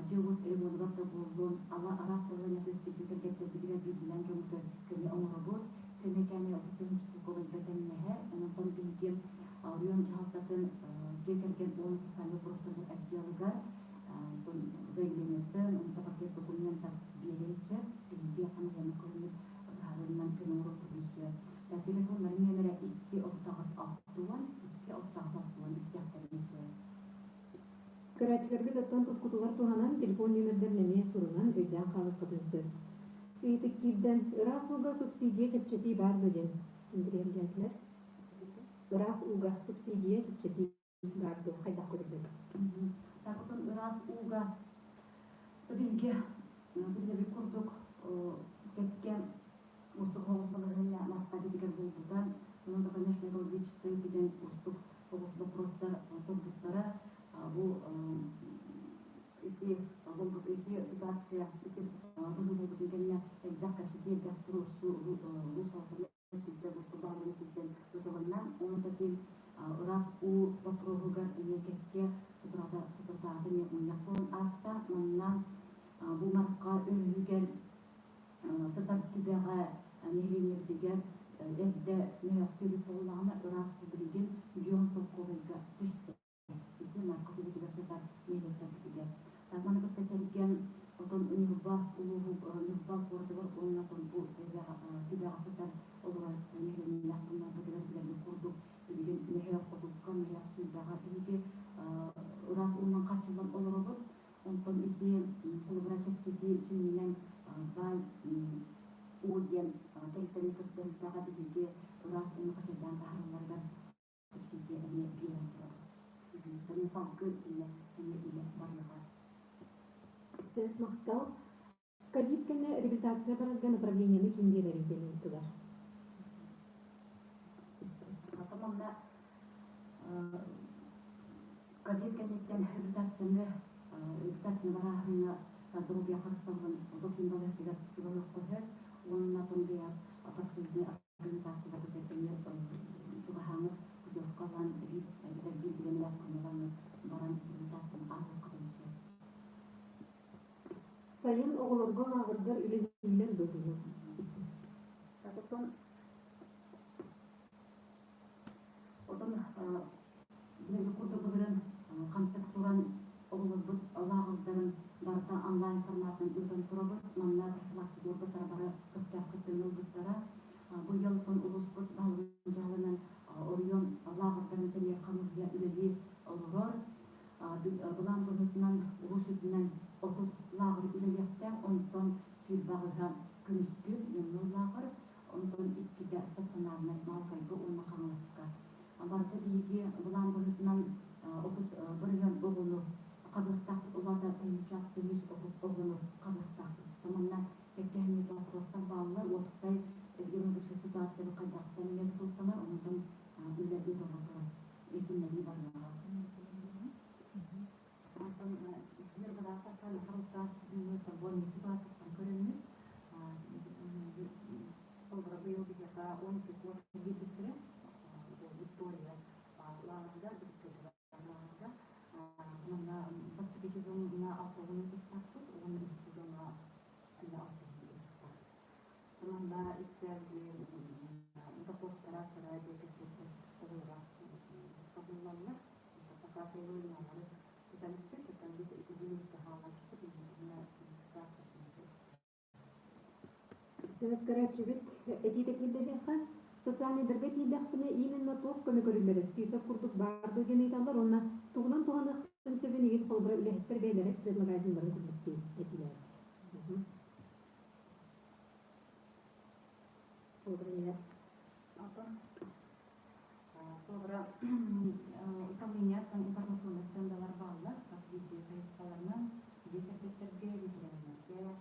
дьиэ-уот ремонугар да буоллун, ала араас балаһыанньа түспүт дьиэ кэргэттэрбитигэр биирдиилээн дьоммутугар көмө оҥоробут. Көмө кээмэйэ 30 тыһыынча солкуобайга тэҥнэһэр. Онон биһиги оройуон дьаһалтатын дьиэ кэргэн уонна социальнай боппуруостарыгар отделыгар заявлениетын, онто пакет документов биэриэн сөп. Биһиги хамыыһыйаны көрүммүт быһаарыынан көмө оҥоруохпутун сөп. Телефоннарын нүөмэрэ 2 38 60, 2 38 60 истиэхтэрин сөп. Көрөөччүлэрбит оттон тускутугар туһанан телефон нүөмэрдэрин эмиэ сурунан өйдөөн хаалыаххытын сөп. Ыйытык киирдэ, ыраас ууга субсидия чэпчэтии баар дуо диэн интэриэһиргээтилэр. Ыраас ууга субсидия чэпчэтии баар дуо, хайдах көрүллэр? Так, оттон ыраас ууга биһиги билэбит курдук кэккэ уустук соҕус балаһыанньа Москва дьиэтигэр буолбута. Онон да, конечно, экологическай өттүнэн уустук соҕус боппуруостар турбуттара. Бу ити буолбут ити ситуация ити быһыы буолбутун кэннэ элбэх кэпсэтии, элбэх туруорсуу улуус салалтатын өттүттэн, уустук баһылыгын өттүттэн ыытылынна. Ону таки ыраас уу боппуруоһугар эмиэ кэккэ соторутааҕыта эмиэ мунньах буолан ааста. Манна бу Марха өрүһүгэр сытар түбэҕэ нэһилиэнньэбитигэр эрдэ мөһөөхтүүбүт буоллаҕына, ыраас уу билигин 10 солкуобайга түстэ. Ити Марха түбэтигэр сытар нэһилиэктэрбитигэр. Маны кытта сэргэ отон Ньурба улууһу Ньурба куоратыгар уонна бу түбэҕэ сытар олорор нэһилиэнньэлээх пууннарбытыгар билэрбит курдук Ньурбаҕа биһиги ыраас ууну хачайдаан таһааралларыгар субсидия эмиэ биэрэн турабыт. Итинтэн салгыы итиннэ эмиэ үлэ барыаҕа. Сөп, махтал. Ковид кэннэ реабилитация барарга направлениены ким биэрэрий диэн ыйыттылар. Потом онно ковид кэнниттэн реабилитацияны реабилитацияны барааһыҥҥа доруобуйа харыстабылын документ балыыһатыгар чугаһыахха сөп уонна потом профсоюзный организацияларбытыгар эмиэ чугаһааҥҥыт путевка ылан биир эбэтэр биир билимнээх көмө ылаҥҥыт баран реабилитацияны ааһыаххытын сөп. Сайын оҕолорго лааҕырдар үлэлииллэр дуо быйыл? Отон отон билиҥҥи курдук былырыын хамсык туран оҕолорбут лааҕырдарын барыта онлайн форматынан ыытан турабыт. Манна профилактика уоргаттара бары көхтөөх кыттыыны ылбыттара. Быйыл оттон улууспут баһылыгын дьаһалынан оройуон лааҕырдарын тэрийэр хамыыһыйа үлэлии олорор. Былаан быһыытынан улуус үрдүнэн 30 лааҕыр үлэлиэхтээх, онтон 28-һа көмүскүүр дневной лааҕыр, онтон иккитэ стационарнай Маалыкайга уонна Хаҥаласка. Барыта биһиги былаан быһыытынан 30% оҕону хабыахтаахпыт, ол аата 1030 оҕону хабыахтаахпыт. Манна кэккэ боппуруостар бааллар, уопсай эпидемиологическай ситуацияны хайдахтан эмиэ тутулуктанар, онтон үлэ ыытылла турар. Итиннэрии барыаҕа. Онтон Ньурбалаахтартан харыстаах бүгүҥҥү ситуацияттан көрөммүт, холобура быйыл биһиэхэ 12 квота биэрбиттэрэ. Бу Виктория лааҕырга, Виктория лааҕырга. Манна бастакы сезоҥҥа 60 ыытыахтаахпыт уонна үһүс сезоҥҥа эмиэ 60 ыытыахтаахпыт. Манна икки дохуоттара кыра дьиэ кэргэттэр оҕолоро хабыллаллар. Пока требованиялары тутан испит, оттон билиҥҥи хаалларбыт иннинэ Сөп, көрөөччүбүт этиитэ киирдэһиэххэ, социальнайдарга тиийдэхпинэ именно туох көмө көрүллэрэ список курдук баар дуо диэн ыйыталлар уонна тугунан туһаныахтарын сөбүн игин холобура үлэһиттэр бэйэлэрэ предлагательларын курдук дии этилэр. Холобура Антон холобура управлениеттан информационнай стендалар бааллар, хас биирдии хайысхаларынан дьиэ кэргэттэргэ, ветераннарга,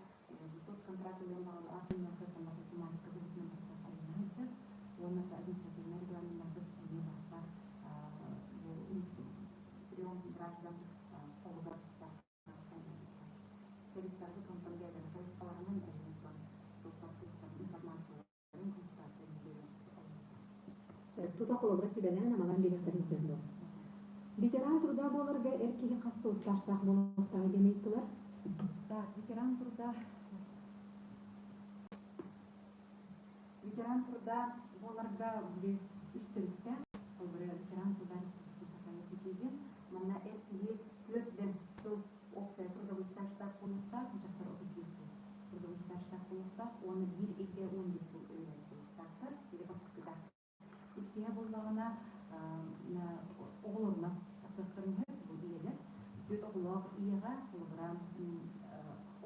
соцконтракт ылыан баҕалаах дьоннорго математика быһыытынан барыта айанна сылдьар уонна административнай регламеннарбыт эмиэ барыта бу прием граждан холугар Тарифтарбыт онтон бэйэлэрин хайысхаларынан эбии суоппар информацияларын консультацияны биэрэн Тута холобура сүбэлээн амалаан биэриэхтэрин сөп дуо? Ветеран труда буоларга эр киһи хас сыл стажтаах буолуохтааҕый диэн ыйыттылар. Так, ветеран труда ветеран труда буоларга били үс төрүттээх. Холобура ветеран труда Республики Саха диэн. Манна эр киһи 4 сыл уопсай трудовой стажтаах буолуохтаах, дьахтар 31 сыл трудовой стажтаах буолуохтаах уонна биир ыйга 11 сыл үлэлээбит буолуохтаахтар. Или бастакыта. Иккиһэ буоллаҕына оҕолорунан тахсыахтарын сөп, бу ийэлэр. Түөрт оҕолоох ийэҕэ, холобура,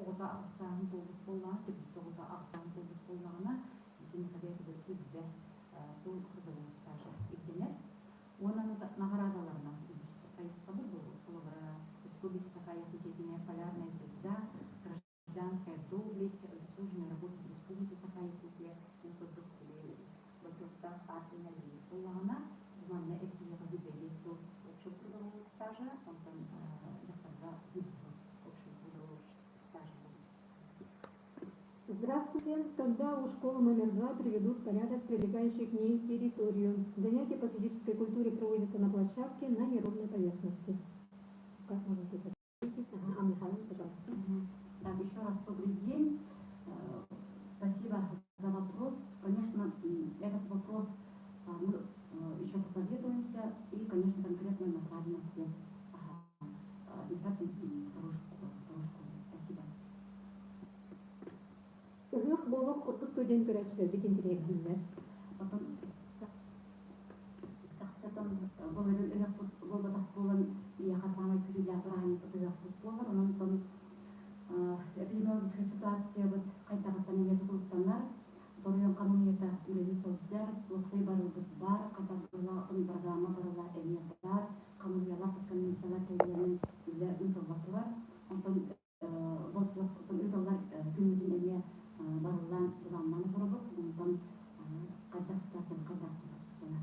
оҕото 8 сааһын туолбут буоллаҕына, төрдүс оҕото 8 сааһын туолбут буоллаҕына, киниэхэ бэйэтигэр 20 сыл трудовой стажа ирдэнэр. Уонна наҕараадаларынан үгүс хайысхабыт бу, холобура, Республика Саха Якутия Полярная звезда, гражданская доблесть, заслуженный работник Республики Саха Якутия диэн курдук бочуоттаах аат иҥэриллибит буоллаҕына, манна эр киһиэхэ 25 сыл общего трудового стажа, онтон дьахтарга 30 сыл общего трудового стажа буолар. Здравствуйте. Когда у школы номер 2 приведут в порядок прилегающую к ней территорию? Занятия по физической культуре проводятся на площадке на неровной поверхности. Как можно тут ответить? Ага, Анна Михайловна, пожалуйста. Так, еще раз добрый день. Спасибо за вопрос. Конечно, этот вопрос мы еще посоветуемся и, конечно, конкретно направим ответ администрации второй школы. Второй школы. Спасибо. Ыһыах буолуох курдук диэн көрөөччүлэрбит интэриэһиргииллэр. Потом чахчатан былырыын ыһыахпыт буолбатах буолан ийэхэ саамай күүрүүлээх бырааһынньыкпыт ыһыахпыт буолар. Онон эпидемиологическай ситуациябыт хайдаҕыттан эмиэ тутулуктанар. Торуйан хамыыһыйата үлэлии сылдьар. ыалбыт баар, хатарбылаах программа барыла эмиэ баар, хамыыһыйалаах комиссиялар тэрийэн үлэ ыытылла турар. Онтон болдьох ыытыллар күммүтүн эмиэ барыллаан былааннаан олоробут. Онтон хайдах ситуацияны хайдах буолар.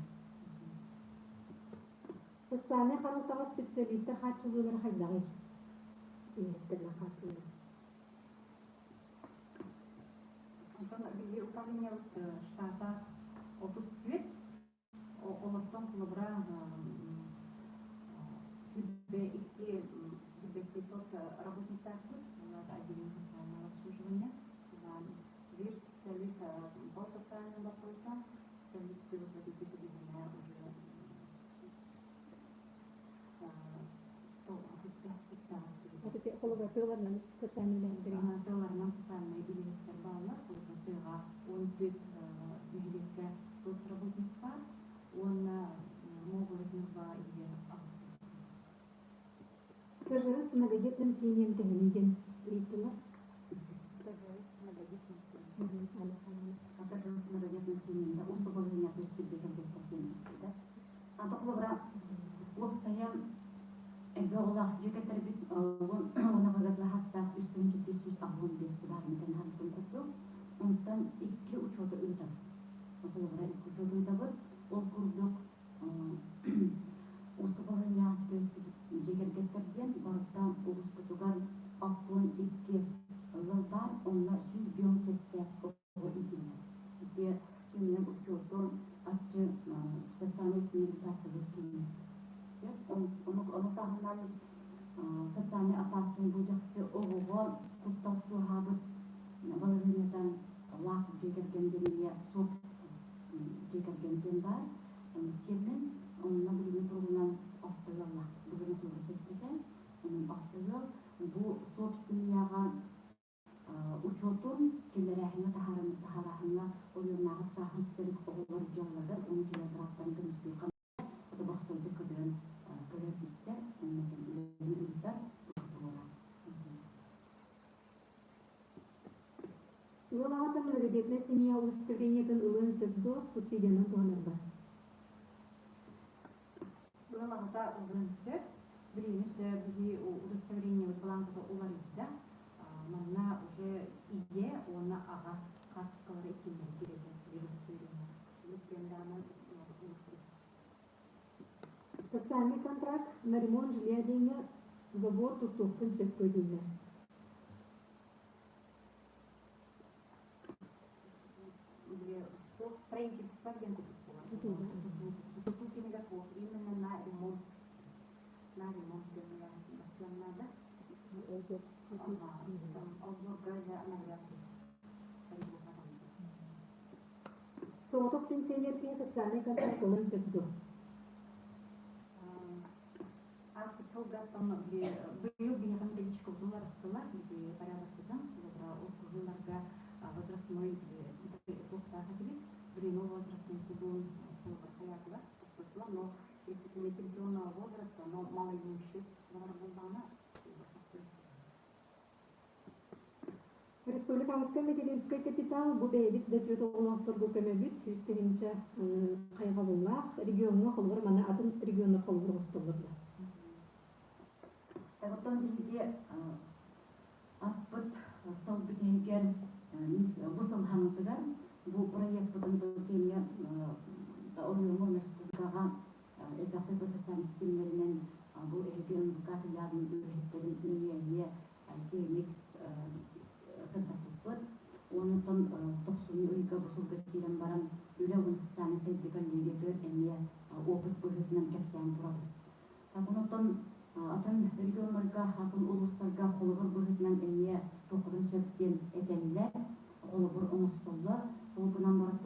Социальнай харалтаҕа специалистар хааччыллыылара хайдаҕый? Үлэһиттэринэн хааччыллыы. Онтон биһиги управлениебыт штата 34. Олортон холобура 22 тот работниктаахпыт, отделение социального обслуживания. Биир специалист по социальным вопросам, специалист руководитель уже Холобура, тыаларынан социальнай үлэһиттэр. Тыаларынан социальнай үлэһиттэр бааллар. Тыаҕа 14 нэһилиэккэ соцработник баар уонна Могола Ньурба иһигэр 8. Стажеры с многодетным семьям төһөнүй диэн ыйыттылар. Стажеры с многодетным семьям. Стажеры с многодетным семьям, да, уустук балаһыанньатын үскүрдэ кэргэттэр диэн. Ата холобура, уопсайа элбэх оҕолоох дьиэ кэргэттэбит уонна хаһыаттаах 3785 баармытын хаһыатын курдук. Онтон икки учуоту ыытабыт. Холобура, икки учуоту ыытабыт. Ол курдук уустук балаһыанньаах дьиэ кэргэттэр диэн барыта улууспутугар 62 ыал баар, онно 157 оҕо иитиллэр. Ити сүнньүнэн учуоту аччы социальнай реабилитациялыыр киин. Ону таһынан социальный опасный бу чахчы оҕоҕо куттал суоһаабыт балаһыанньатан лаах дьиэ кэргэн диэн суох дьиэ кэргэн диэн баар. Термин онно билиҥҥи туругунан алта ыаллаах бүгүн туругу сөптөтө. Онон алта ыал бу собственныйаҕа учуотун киллэрээһиҥҥэ таһаарааһыҥҥа оройуоннааҕы сааһын ситэрик оҕолор дьыалаларыгар уонна кинилэр бырааптарын көмүскүүр боростуойдук көтөрөн көрөр-истэр уонна үлэни ыытар туруора. Ыал аҕата многодетная семья удостоверениетын ылыан сөп дуо, субсидиянан туһанарга? Ыал аҕата ылыан сөп. Билигин өссө биһи удостоверениебыт бланката уларыйда. Манна уже ийэ уонна аҕа хаартыскалара иккиэннэрэ киирэллэр удостоверение. Социальный контракт на ремонт жилья диэҥҥэ забор туттуохпун сөп дуо дииллэр. Строительство диэн курдук буолар. Тутуу кэмигэр суох. Именно на ремонт. На ремонт диэн надо. Олбуорга навряд ли. Соҕотох пенсионер киһи социальнай контракт ылыан сөп дуо? Ааспыт сылгаттан быйыл биһиэхэ методичка уларыттылар, порядокпытын, урукку возрастной туохтаах этибит, временной возрастной тутуун хайаатылар, но если пенсионного возраста, но малоимущих буоллаҕына. Республикабытка материнскай капитал бу бэйэбит да түөрт оҕолоохторго көмөбүт 100 000 хайҕабыллаах региоҥҥа холобур маны атын регионнар холобур оҥостоллор да. Оттон биһиги аспыт сыл бүтэһигэр бу сыл хаҥытыгар бу проекпытын кэмҥэ оройуоҥҥа республикаҕа элбэхтик социальнай ситимнэринэн бу эһиги НВК филиалын үлэһиттэрин нөҥүө киэҥник сырдаппыппыт. Онтон тохсунньу ыйга бу сылга киирэн баран үлэ уонна социальнай сайдыы коллегиятыгар эмиэ опыт быһыытынан кэпсээн турабыт. Онтон атын регионнарга, атын улуустарга холобур быһыытынан эмиэ туоххутун сөп диэн этэллэр, холобур оҥостоллор. Ол гынан баран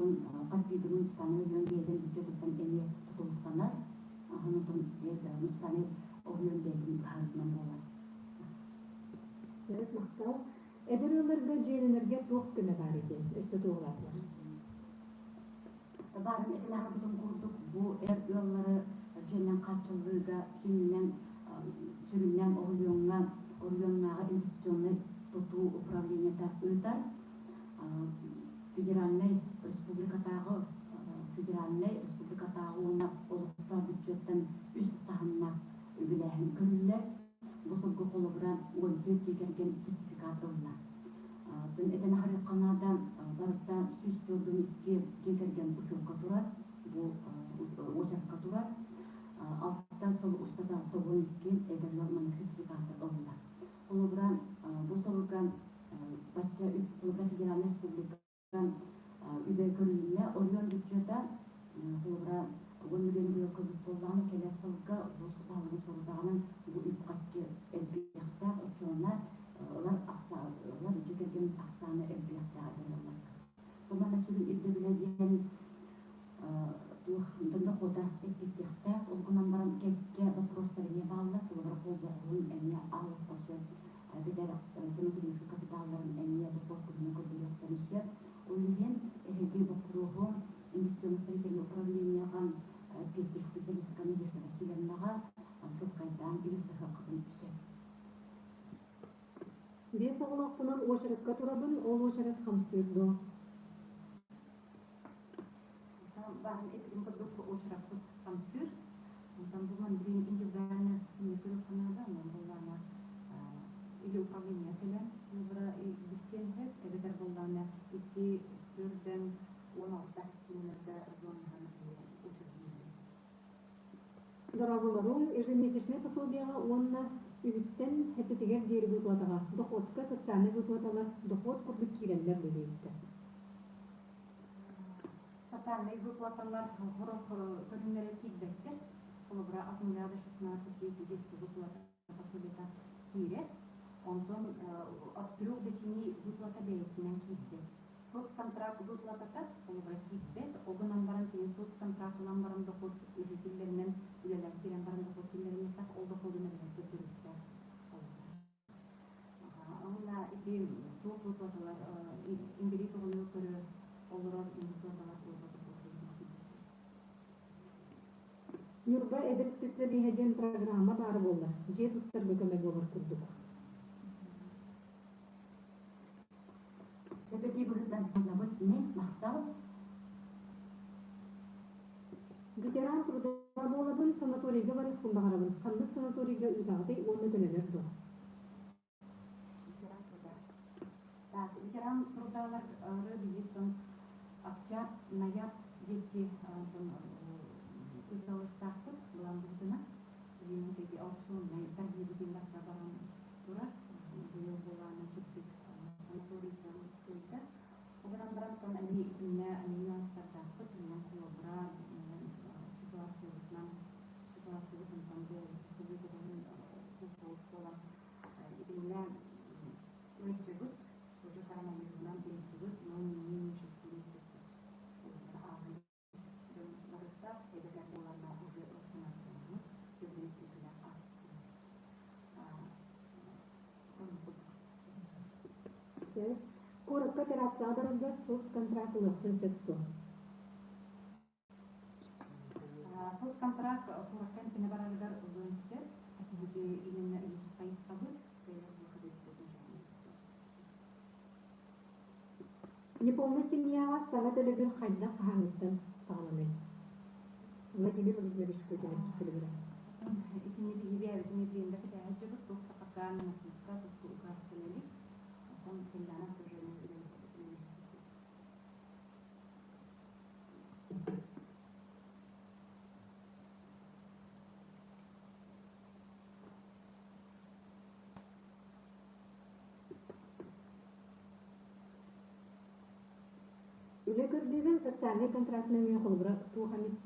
хас биирдии муниципальнай оройуон бэйэтин бюджетыттан эмиэ тутулуктанар. Онтон муниципальнай оройуон бэйэтин быһаарыытынан буолар. Сөп, махтал. Эдэр ыалларга дьиэлэнэргэ туох көмө баар диэн өссө туоһулаатылар. Баарын этэн аһарбытым курдук, бу эр ыаллары дьиэнэн хааччыллыыга сүрүннээн оройуоҥҥа оройуоннааҕы инвестиционнай тутуу управлениета ыытар. Федеральнай республикатааҕы федеральнай. республикатааҕы уонна олохтоох бюджеттан үс таһымнаах үбүлээһин көрүллэр. Бу сылга холобура 14 дьиэ кэргэн сертификат ылла. Этэн аһарыахха наада, барыта 142 дьиэ кэргэн учуокка турар, бу уочарка турар. Алта сыл устата 92 эдэр ыал маннык сертификаты ылла. Холобура, бу сылга бачча үп холобура федеральнай республика үбэ көрүлүннэ. Оройуон бюджета холобура 10 миллион быйыл көрбүт буоллаҕына, кэлэр сылга улуус баһылыгын сорудаҕынан бу үп-харчы элбиэхтээх, оччоҕуна ылар ылар дьиэ кэргэн ахсаана элбиэхтээх эдэр ыалларга. Бу манна сүрүн ирдэбилэ диэн туох дохуота эппиэттиэхтээх, ол гынан баран кэккэ боппуруостар эмиэ бааллар, холобура холбоһугун эмиэ аҕалыахха сөп, эбэтэр самотеринскай капиталларын эмиэ дохуот курдук көрдөрүөхтэрин сөп. Ол иһин эһиги боппуруоһу инвестиционно-строительнай управлениеҕа эппиэттиир специалистка Надежда Васильевнаҕа чуолкайдаан ыйытыһыаххытын сөп. Биэс оҕолоохпунан уочаракка турабын, ол уочарат хамсыыр дуо? Баһын этигин курдук уочараппыт хамсыыр. Онтон бу мандрин индивидуально көрүөххэ онон буоллаана или управление кэлэн выбора билсиэн сөп, эбэтэр буоллаана икки төрдөн 16 күннэргэ зонаһан учредили. Дорооболоруҥ, ежемесячнай пособиеҕа уонна үһүттэн сэттэтигэр диэри выплатаҕа доходка социальнай выплаталар дохуот курдук киирэллэр дуо диэбиттэр. Социальнай выплаталар сорох көрүҥнэрэ киирбэттэр. Холобура, от нуля до 16 детской выплата пособиета киирэр. Онтон от трех до семи выплата бэйэтинэн киирбэт. Соцконтракт выплатата холобура киирбэт. Ол гынан баран кини соцконтракт ылан баран дохуот киллэринэн үлэлээн киирэн баран дохуот киллэриниэхтээх, ол доходун эбэтэр көрдөрүөхтээх. Уонна ити туох выплаталар инбэлиит оҕону көрө олорор выплаталар выплата Ньурба эдэр специалиһа диэн программа баара буоллар, дьиэ туттарга көмө буолар курдук. Сөпөтии быһыытынан санабыт мин махтал. Ветеран труда буолабын, санаторийга барыахпын баҕарабын. Ханнык санаторийга ыытаҕытый уонна төлөнөр дуо? Ветеран труда. Так, ветеран трудалары биһиттэн октябрь, ноябрь диэки ыыталыстаахпыт былаан быһыытынан. Билигин аукционнай торги баран турар. Быйыл буолаана Чэпчик санаторийтан кыайда. Ол гынан баран эмиэ итиннэ эмиэ нюанстардаахпыт. Онон холобура ситуациябытынан ситуациябытын бу буолан итиннэ ыалдьыбыт, уже коронавирусунан ыалдьыбыт, но не менее 6 месяцев ааһан дьон барыттаах, эбэтэр буоланна уже вакцинацияламмыт, төрдүн ааспыт. Куоракка операцияҕа барарга соцконтракт ылыахпын сөп дуо? Соцконтракт куоракка эмтэнэ барарыгар ылыан сөп. Биһиги именно үһүс хайысхабыт. Неполная семьяҕа саҥа төлөбүр хайдах хаһааҥҥыттан саҕаланый? Владимир Владимирович төлөбүрэ. Итини биһиги бэйэбитин билиэнде кэтэһэ туох да пока минутка тутку указ кэлэлик. Оттон кэллэҕинэ тоже үлэлэһэ. Үлэ көрдүүгүн социальнай контракт нөҥүө холобура туох эмит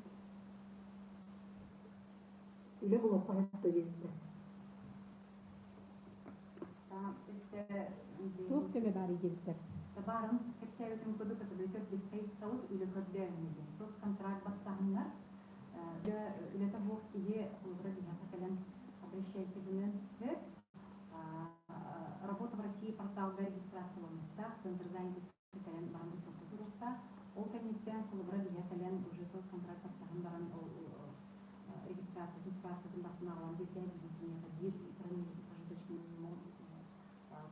үлэ булуохха сөп диэбиттэр. Туох көмө баарый диэбиттэр. Баарын кэпсээбитим курдук төрдүс хайысхабыт үлэ көрдөөһүнэ диэн. Соцконтракт баттаһыннар үлэтэ суох киһи холобура биһиэхэ кэлэн обращайся гыныан сөп. Работа в России порталга регистрацияланыахтаах, Центр занятости кэлэн баран учуокка туруохтаах. Ол кэнниттэн холобура биһиэхэ кэлэн уже соцконтракт баттаһан баран ол регистрациятын, справкатын барытын аҕалан биэрдэ, биһиги киниэхэ биир прожиточный минимум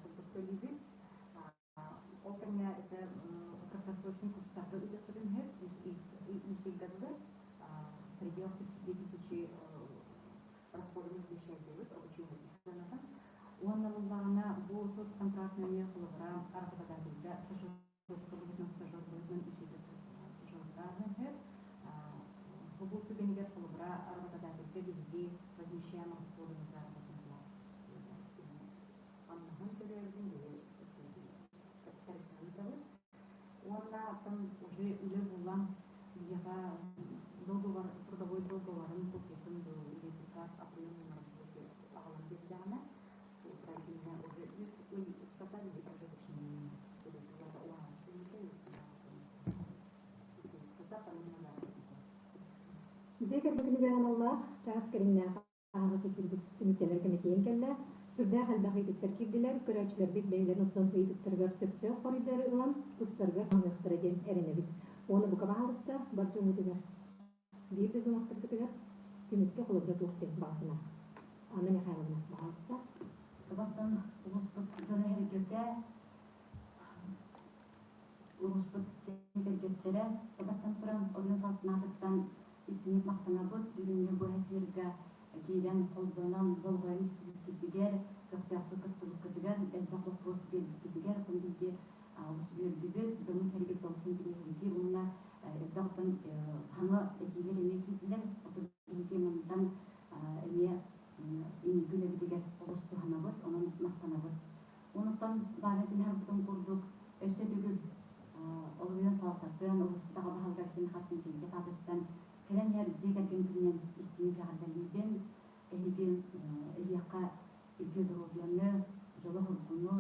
курдук төлүүбүт. Ол кэмҥэ это краткосрочный курстарга ыытыахпытын сөп, үс ыйга дылы. Соцконтракт нөҥүө холобура работодательга стажировка быһыытынан стажер быһыытынан үчүгэй стажердааһын сөп. Бу түгэнигэр холобура работодательга биһиги возмещаем расходы на заработную плату. Хамнаһын төлөөргүн бэйэ ыытабыт. Уонна оттон уже үлэ булан биһиэхэ договор, трудовой договорын копиятын или приказ о приеме на работу аҕалан биэрдэҕинэ, Украина уже үс ый устата прожиточный Дьиэ кэргэнигэр аналлаах чаас кэриҥнээх аһаҕас эфирбит түмүктэнэр кэмэ кэллэ. Сүрдээх элбэх ыйытыктар киирдилэр. Көрөөччүлэрбит бэйэлэрин оттон ыйытыктарыгар сөптөөх хоруйдары ылан, тустарыгар туһаныахтара диэн эрэнэбит. Уонна бука баһаалыста бар дьоммутугар биир дойдулаахтарбытыгар түмүккэ холобура туох диэн баҕа санаа. Анна Михайловна, баһаалыста. Бастан улууспут дьоно-сэргэтэ, улууспут кэргэттэрэ бастан туран Ойуун салтанаатыттан истиҥник махтанабыт. Бүгүҥҥү бу эфиргэ киирэн холбонон, болҕойон истибиккитигэр, көхтөөхтүк кыттыбыккытыгар, элбэх боппуруос биэрбиккитигэр, оттон биһиги олус үөрдүбүт, дьоммут-сэргэбит олус интэриэһиргиир уонна элбэх оттон саҥа этиилэр эмиэ киирдилэр. Оттон биһиги мантан эмиэ инники үлэбитигэр олус туһанабыт, онон махтанабыт. Онуттан баара тиһарбытын курдук өссө төгүл олуйан салалтатын, улууспут аҕа баһылыгар Син Хартын аатыттан кэлэн иһэр дьиэ кэргэн күнүнэн истиҥник эҕэрдэлиибин. Эһиги эһиэхэ үтүө доруобуйаны, дьолу-соргуну,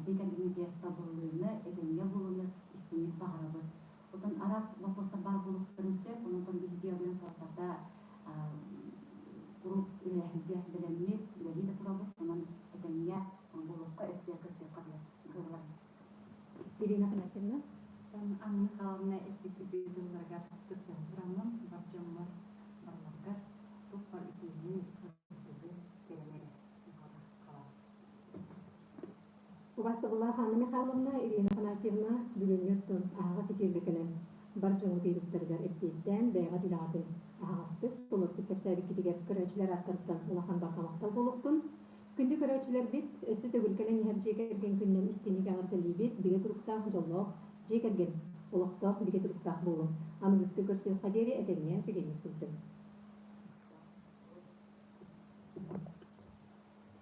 дьиэ кэргэҥҥитигэр табыллыыны, этэҥҥэ буолууну истиҥник баҕарабыт. Оттон араас боппуруостар баар буолуохтарын сөп, онон биһиги оройуон салалтата куруук үлэлэһэргэ бэлэммит, үлэлии да турабыт, онон этэҥҥэ буолуохха, өттүгэр көрсүөххэ диэн кыаллар. Ирина Афанасьевна. Анна Михайловна эппит үтүө тылларыгар кыттыһан тураммын, бар дьоммор барыларыгар туох бар үтүөнү, сырдыгы кэрэнэри хаалабын. Убастабыллаах Анна Михайловна, Ирина Афанасьевна бүгүҥҥү оттон аһаҕас эфиргэ кэлэн бар дьоҥҥут ыйытыктарыгар эппиэттээн бэйэҕит үлэҕитин аһаҕастык, толорутук кэпсээбиккитигэр көрөөччүлэр ааттарыттан улахан барҕа махтал буолуохтун. Күндү көрөөччүлэрбит, өссө төгүл кэлэн иһэр дьиэ кэргэн күнүнэн истиҥник эҕэрдэлиибит, бигэ туруктаах, дьоллоох дьиэ кэргэн, олохтоох бигэ туруктаах буолуҥ. Аныгыскы көрсүөххэ диэри этэҥҥэ, чэгиэнник сылдьыҥ.